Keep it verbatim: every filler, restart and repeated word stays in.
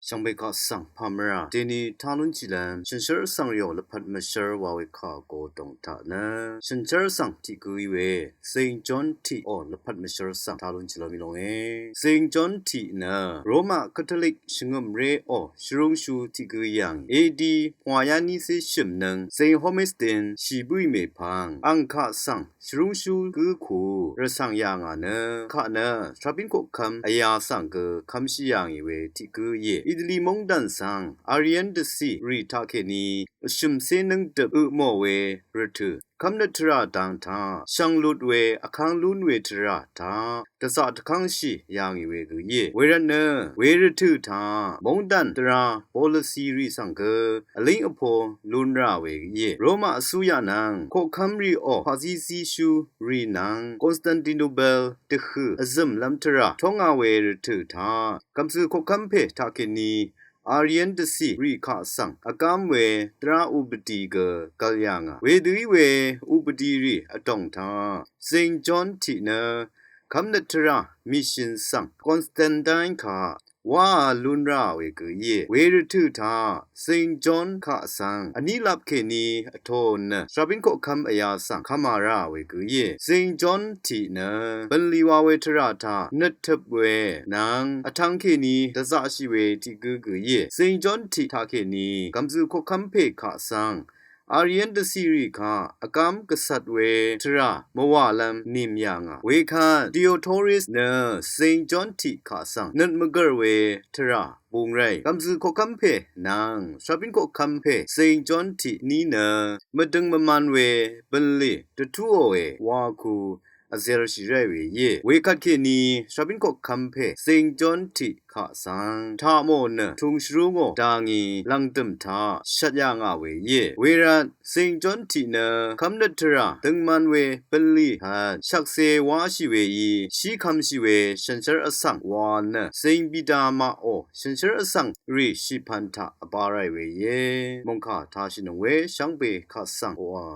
Shvngbe kaq svng pàmvrà deni taq lúnshìlv́m shànshér vsvng rìò lvpat mvshér wa we kà go dòng taq nø shànshér vsvng tiq gǿí we Saint John tiq ò lvpat mvshér vsvng taq lúnshìlv́m í lónge. Saint John tiq nø Roma Katolik shvngø̀mré ò shvrúngshu tiq gǿ yv̀ng A D pvngwà yá nícé shø̀m nøng Saint Homistin shì bǿì mèpvng ang kaq svng shvrúngshu gǿ ku rvcv̀ng yà ngà nø kaq nø svrabín koqkv́m vyā svng gø kv́mshì yà ngì we tiq gǿ íe. Itali móngdàn svng Arian dvcì rì taqkèní vshø̀mcé nǿngdøp ø mò we rvtø̀ kv́mnøt tvrà dang taq shvnglut we vkv́ng lún we tvrà taq dvzaq dvkv́ngshì yà ngì we gø íe. Wervtnø we rvtø̀ taq móngdàn tvrà policy rì svng gø vlíng vpo lún rà we gø íe. Roma vsúyaq nvng koqkv́m rì ò paqzízíshú rì nvng Constantinople dvhø̀ vzø̀mlv́m tvrà tónga we rvtø̀ taq gv̀mzø̀ koqkv́m pè taqkèní Arian dvcì rì kaq svng vgám we tvrà upadi gø gv̀l yà ngà. Wedø í we upadi rì vdòng taq Saint John tiq nø kv́mnøt tvrà mìshø̀n svng Constantine kaq wáā lún rà we gø íe. We rvtø̀ taq Saint John kaq svng vní lap kèní vtō nø svrabín koqkv́m vyā svng kv́mā rà we gø íe. Saint John tiq nø bø̀nlì wa we tvrà taq nøttøp we nvng vtvng kèní dvzaqshì we tiq gǿ gø íe. Saint John tiq taqkèní gv̀mzø̀ koqkv́m pè kaq svng Arian dvcì rì kaq vgám gvcvt we tvrà mvwàlv́m nìm yà ngà. Wekvt Diodorus nø Saint John tiq kaq svng nøt mvgv̀r we tvrà bung ráì gv̀mzø̀ koqkv́m pè nvng svrabín koqkv́m pè Saint John tiq ní nø mvdøng mvman we bø̀nlì dvtúòe wa ku vzershì ráì we íe. Wekvt kèní svrabín koqkv́m pè Saint John tiq kaq svng taqmò nø tūng shvrúngò dangí lv̀ngdø̀m taq shvt yà ngà we íe. Wervt Saint John tiq nø kv́mnøt tvrà døngman we bø̀nlì kvt shvkse wáshì weí shí kvmshì we shànshér vsvng wa nø Saint Peter maqò shànshér vsvng rì shìpv̀n taq vbā ráì we íe. Mòngkà tashìnøng we shvngbe kaq svng oqà